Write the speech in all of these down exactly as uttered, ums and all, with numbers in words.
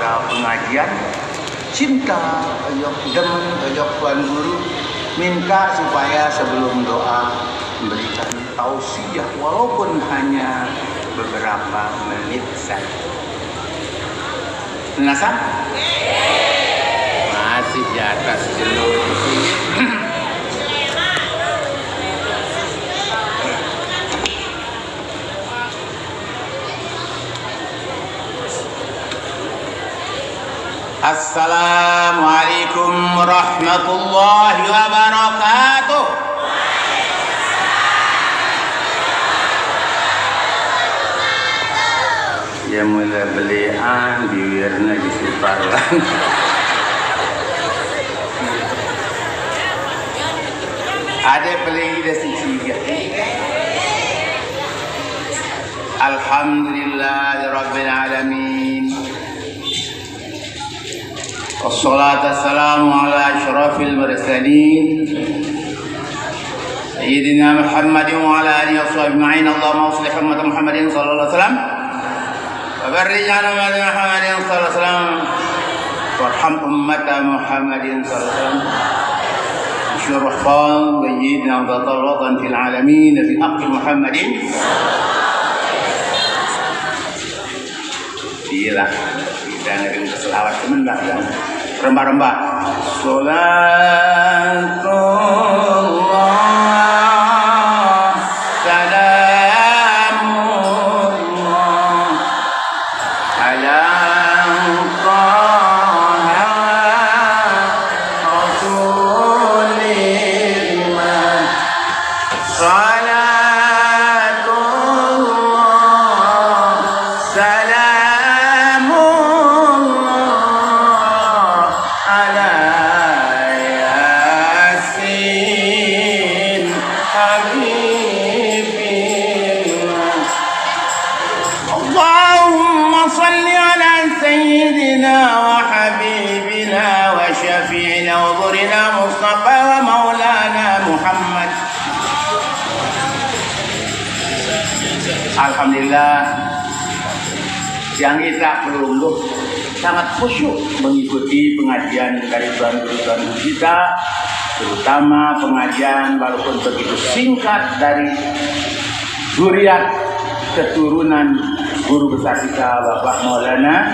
Pengajian cinta, ojok demen, ojok Tuan Guru minta supaya sebelum doa memberikan tausiah walaupun hanya beberapa menit saja. Nasa? Masih di atas jelo. Assalamualaikum warahmatullahi wabarakatuh. Ya, mulai belian biwirna di Suparlan. Ada beli ida sisiga. Alhamdulillahirabbil alamin. Wassalatu wassalamu ala asyrafil mursalin, Sayyidina Muhammadin wa ala alihi wa sahbihi ajma'in. Allahumma shalli ala Muhammadin sallallahu alaihi wasallam. Wa farrij an ummati Muhammadin sallallahu alaihi wasallam. Warham ummata Muhammadin sallallahu alaihi wasallam. Syurfan sayyidina wa watan fil alamin fi haqqi Muhammadin. Iyalah, kita ngirim selawat semendak ya. Rembah-rembah. Salatullah, salamullah, ala Taha Rasulillah. Salatullah, salamullah, ala Yasin Habibillah. Allahumma shalli ala sayyidina wa habibina wa syafi'ina wa dhurina Mustafa wa maulana Muhammad. Alhamdulillah, yang kita pelungguh sangat khusyuk mengikuti pengajian dari tuan-tuan kita, terutama pengajian walaupun begitu singkat dari zuriat keturunan guru besar kita, Bapak Maulana.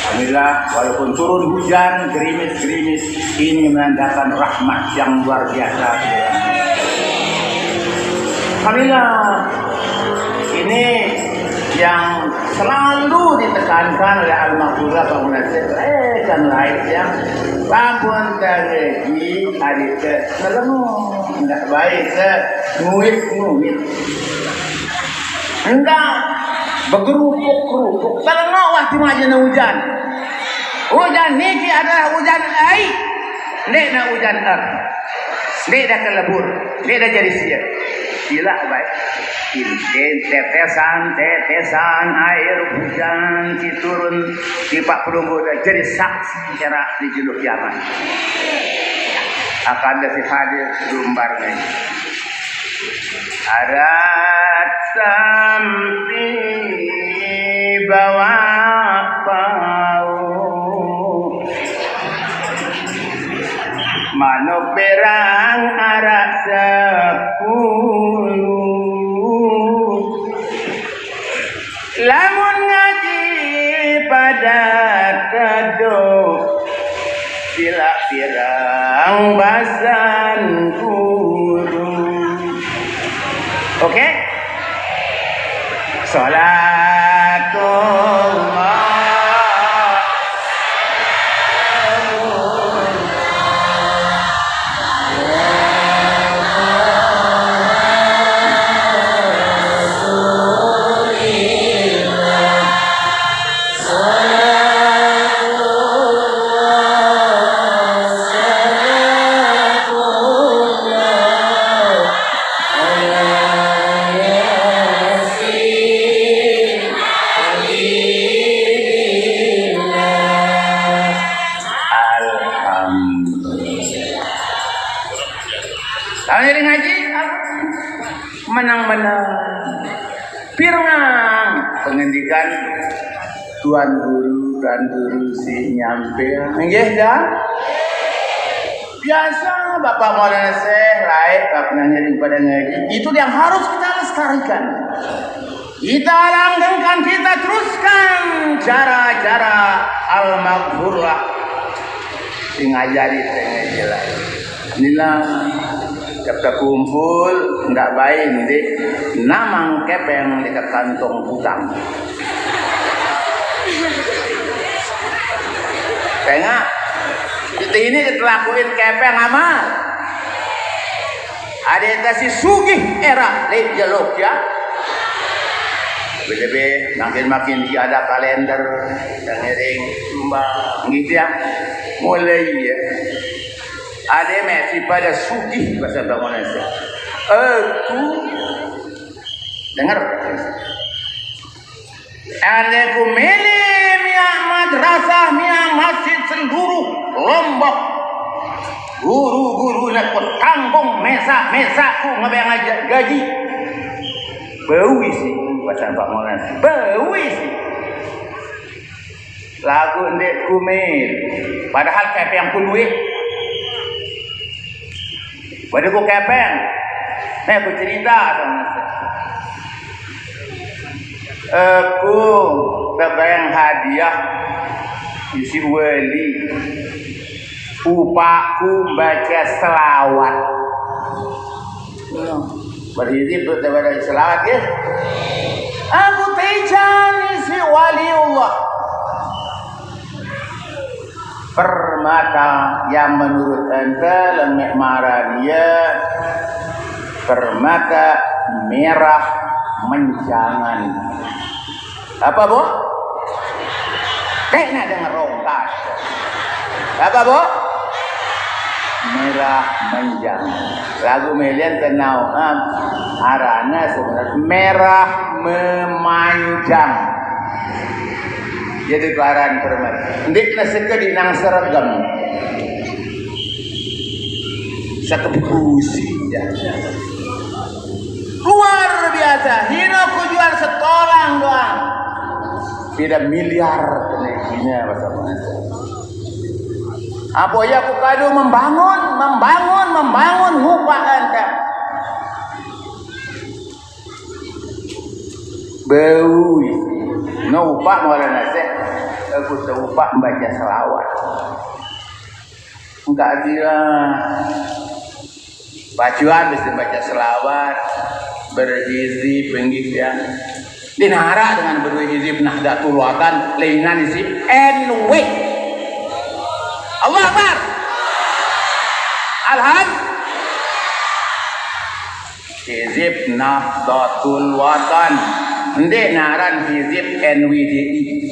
Alhamdulillah, walaupun turun hujan, gerimis-gerimis, ini menandakan rahmat yang luar biasa. Alhamdulillah, ini yang selalu ditekankan oleh almarhumah Pak Munasir, eh, kan lain ya. Lamun terjadi ada ke ngelengu, ndak baik ke nguit-nguit. Enggak, begerupuk-gerupuk. Kalau wah cuma aja hujan. Hujan niki adalah hujan ai. Ndak na hujan er. Ndak na kelebur. Ndak na jadi sir. Sila baik. Ini tetesan, tetesan air hujan si turun di Pak Pelungguh dah jadi saksi kira di julu kiamat. Akan ada si hadir lumbar nih. Arat sampi bawa pau. Manuk berang arak sepuluh. Lamun ngaji pada teduh, sila pirang basan guru. Oke? Salatullah. Alhamdulillah. Tahun ini ngaji, menang-menang. Pirngang pengendikan Tuan guru, tuan guru si nyampil. Nggih, ya? Biasa Bapak Maulana Syekh, laik, Bapak nanya pada ngaji. Itu yang harus kita lestarikan. Kita langgengkan, kita teruskan cara-cara al-maghfurlah. Sing ngajari tengah jelas. Inilah kata kumpul, ndak baik, ndik. Namang kepeng di kantong kutang. Tengah. Kita ini lakuin kepeng amal. Ada yang kasih sugih era, lek jelok ya. Lebih-lebih makin-makin dia ada kalender, yang ngiring, sumbang, gitu ya. Mulai ya. Ada yang masih pada sugih bahasa Indonesia. Aku dengar. Ada ku milih mia madrasah, mia masjid seluruh Lombok. Guru-guru nak ku tanggung, mesa-mesa ku ngebeng aja gaji. Bau isi, bahasa Pak Monas. Bau isi. Lagu ndik kumil. Padahal kepeng ku duit. Waduh, ku kepeng. Nih, ku cerita sama. Aku kepeng hadiah isi wali. Upakku baca selawat. Berhijib daripada selawat ya. Aku tejan isi waliullah. Permata yang menurut ente lemek marah dia permata merah menjangan. Apa, Bu? Nek nak dengar rongkas. Apa, Bu? Merah menjangan. Lagu melian tenau am arana sebenarnya merah memanjang. Jadi paran permata. Ndik naseke di nang seregem. Satu pusi ya. Luar biasa. Hino ku jual setolang doang. Tidak miliar kena bahasa Indonesia. Apa ya aku kado membangun, membangun, membangun ngupakan kan. Bau. No upak malah nasib. Aku tak upak membaca selawat. Enggak dia. Pacuan bisa baca selawat, berhizib, penggisian. Dinara dengan berhizib Nahdlatul Watan, lainan isi N W. Allah Akbar. Alham. Hizib Nahdlatul Watan. Ndik naran hizib N W D I.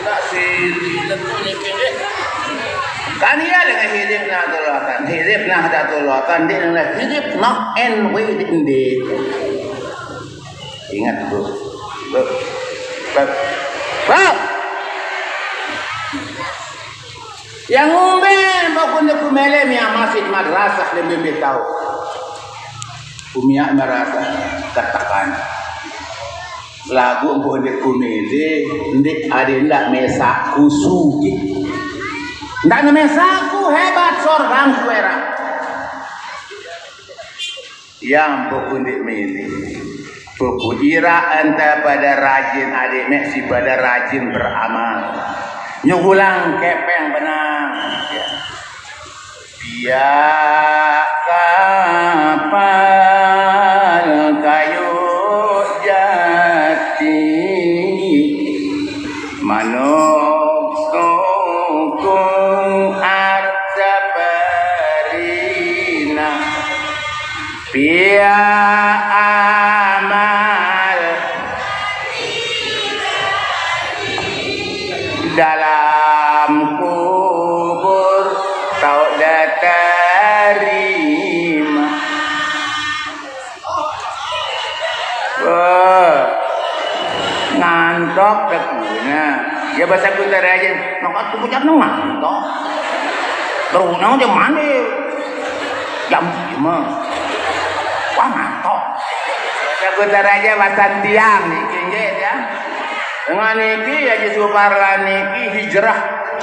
Enggak sih, tentu ni pendek. Kan iya dengan hizib Nahdlatul Watan. Hizib Nahdlatul Watan, dia dengan hizib Nah N W D I. Ingat tu. Tu. Tu. Tu. Yang ngumbe, mau kena kumele, mia masjid madrasah, lebih-lebih tahu. Kumia madrasah, katakan. Lagu empu ndik kumili, ndik adi ndak mesak kusugi. Ndak nemesak ku hebat sorgang kuera. Yang buku ndik mili. Buku ira enta pada rajin adik mek si pada rajin beramal. Nyugulang kepeng benang. Ya. Pia kapal kayu jati, manuk sungkung arta perina, pia amal dalam kubur tau diterima. Wah, ngantok dah guna. Ya bahasa Kuta aja, nokat kucap ngantok. Berunang dia mandi. Jam lima. Wah, ngantok. Bahasa Kuta aja, bahasa tiang nih, kinggit ya. Dengan niki Haji Suparlan niki hijrah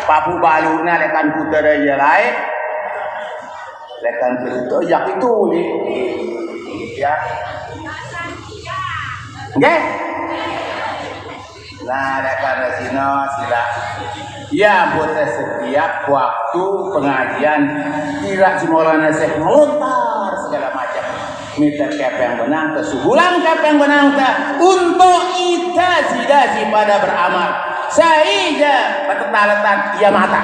papubaluna lekan putra ya lae. Lekan putra ya itu ni. Ya. Nggih. Nah, lekan sina sila. Ya, buat setiap waktu pengajian, tidak si Maulana Syekh ngelontar segala macam. Mita kepeng benang te, sugulang kepeng benang te, untuk ita sida si pada beramal. Saija betetaletan ia mata.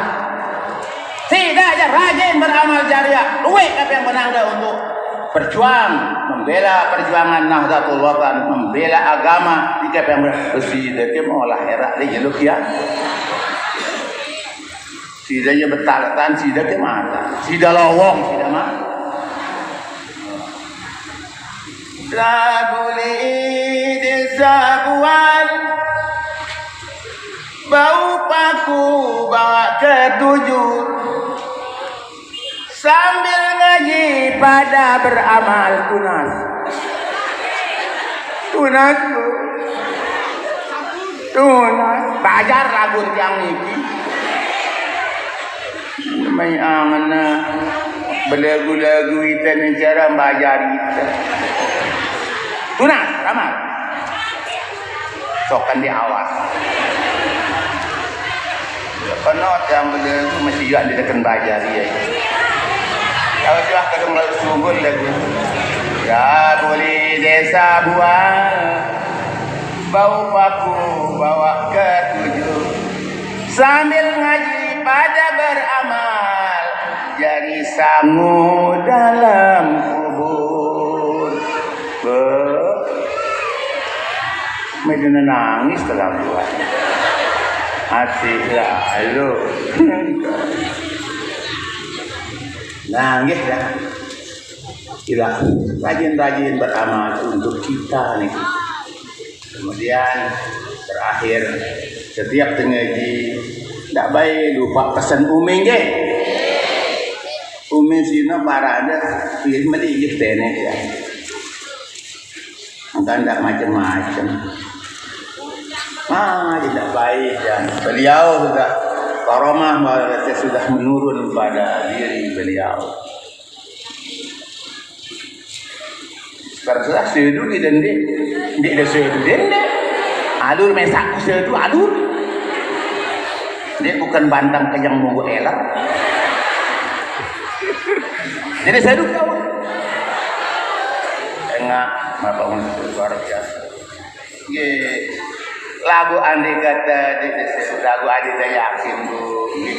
Sida aja rajin beramal jariah. Luwih kepeng benang te untuk berjuang membela perjuangan Nahdlatul Watan, membela agama. Di kepeng benang sida ke molah erak di jeluk ya. Sida aja betaletan, sida ke mata. Sida lowong, sida mah. Lagu ni desa buan, bau paku bawa ketujuh. Sambil ngaji pada beramal tunas. Tunas, Bu. Tunas. Bajar lagu tiang niki. Mai angna belagu-lagu ita ni cara bajar ita. Tunas, ramal. Sokan di awas. Kena yang belagu mesti juga ditekan bajar ia. Kalau sudah kadang lalu sungguh lagu. Ya boleh desa buah. Bau paku bawa ketujuh. Sambil ngaji pada beramal. Jari sangu dalam kubur. Be. Medina nangis telah buat. Asik lalu. Nangis dah. Ila, rajin-rajin beramal untuk kita ni. Kemudian terakhir, setiap tengaji, ndak baik lupa pesan Umi nggih. Umi sino parade, pilih meli nggih tenek ya. Maka ndak macam-macam. Ah, tidak baik ya. Beliau sudah karomah sudah menurun pada diri beliau. Terserah sedu kita ndik. Ndik ada sedu dia ndik. Alur mesak sedu alur. Ndik bukan bantang kenyang monggo eler. Jadi sedu kau. Enggak, Bapak luar biasa. Nggih. Lagu andi kata di, di, lagu andi te yakin, Bu. Nggih.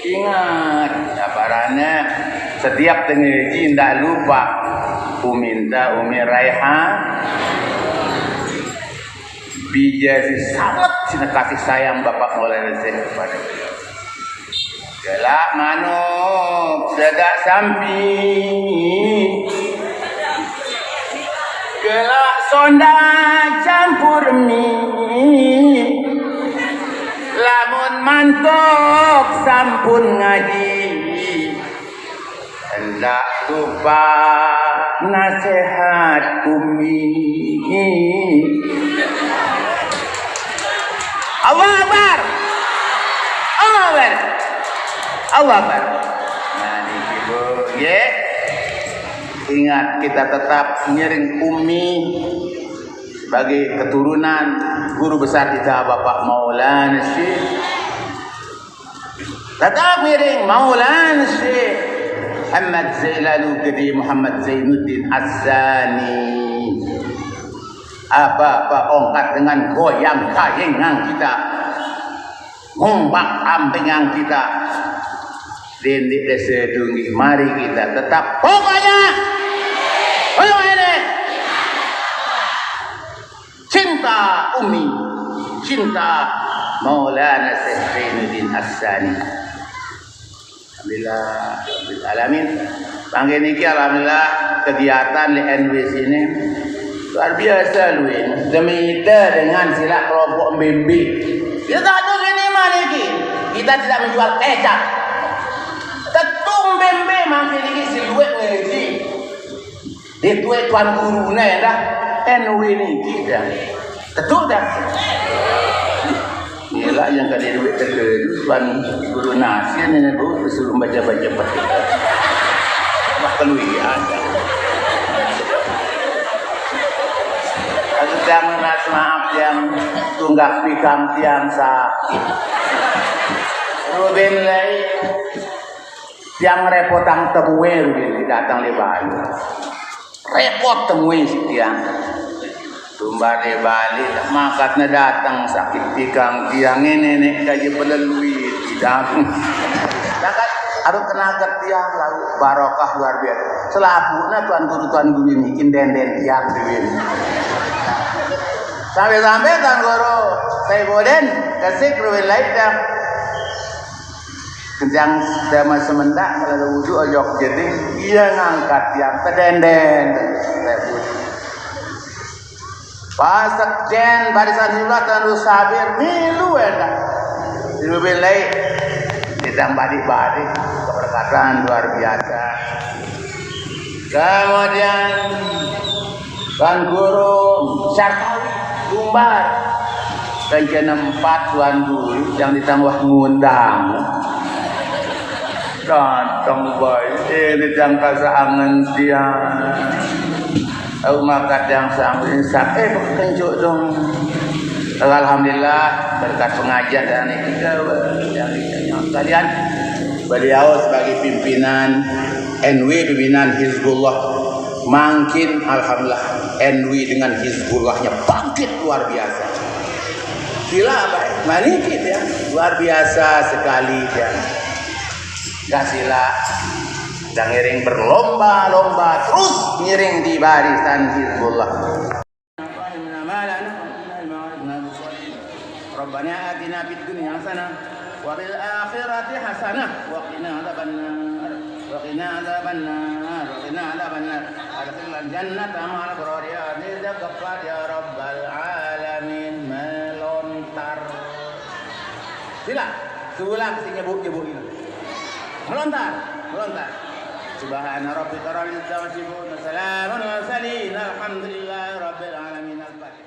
Ingat, sabarana setiap tengaji ndak lupa. Uminta Umi Raihan. Bija si sangat sina kasih sayang Bapak Maulana Syekh kepada beliau. Gelak manuk segak sampi. Gelak sonda campur mi. Lamun mantuk sampun ngaji. Hendak tupa nasihat Umi. Allah Akbar. Allah Akbar. Allah Akbar. Nah, niki, Bu, nggih. Ingat, kita tetap ngiring Umi sebagai keturunan guru besar kita, Bapak Maulana Syekh. Tetap ngiring Maulana Syekh Ahmad Zailalu Gede Muhammad Zainuddin Azani. Apa-apa ongkat dengan goyang kayengan kita. Ngombak ampingan kita. Dendik desa dunggih mari kita tetap. Pokoknya. Pokoknya. Cinta Umi. Cinta Maulana Syekh Zainuddin Hassani. Alhamdulillah, Rabbil Alamin. Pangke niki alhamdulillah kegiatan di N W sini luar biasa, Luin. Demi kita dengan sila kelompok Bimbi. Kita tuh gini mah niki. Kita tidak menjual kecap. Tetung Bimbi mangke niki si luwet ngaji. Di tuwek tuan gurune dah. N W niki dah. Tetu dah. Yang kada duit terkena, tuan guru nasi nenek guru disuruh baca-baca Fatihah. Wah, keluian. Aku tiang nunas maaf, tiang tunggak pikang tiang sakit. Rubin lai, tiang repotang temue, Rubin lai datang di Bali. Repot temui si tiang. Tumbar di Bali, makatnya datang sakit tikang tiang ini nih, kaji pelelui tidak. Dapat aduh kena ke tiang lalu barokah luar biasa. Selaku na tuan guru, tuan guru ini kin denden tiang duit. Sampai-sampai tuan guru saya boden kesik ruin lain dah. Kencang sama semendak, kalau ada wudhu ojok jeding, iya ngangkat tiang tedenden. Pasak jen barisan hiblat dan sabir milu enda. Silu bin lai, kita badi-badi keberkatan luar biasa. Kemudian Tuan Guru Sartawi Lumbar, kencana empat Tuan Guru yang ditambah ngundang. Datang baik, eh, di jangka seangan tiang. Aku makat yang sang insak, eh, berkenjuk dong. Alhamdulillah, berkat pengajian dan ini juga, yang dikasih sekalian, beliau sebagai pimpinan N W, pimpinan Hizbullah, makin alhamdulillah N W dengan Hizbullahnya bangkit luar biasa. Gila, baik, manikit ya, luar biasa sekali ya. Gak sila, dan ngiring berlomba-lomba terus ngiring di barisan Hizbullah. ربنا آتنا في الدنيا حسنة وفي الآخرة حسنة وقنا عذاب النار. وقنا عذاب النار. وقنا عذاب النار. أدخلنا الجنة مع الأبرار. يا عزيز يا غفار يا رب العالمين. Melontar. Sila, seulah sing nyebut-nyebut ini. Melontar, melontar. سبحان ربك رب العزة عما يصفون. وسلام على المرسلين. الحمد لله رب العالمين. الفاتحة.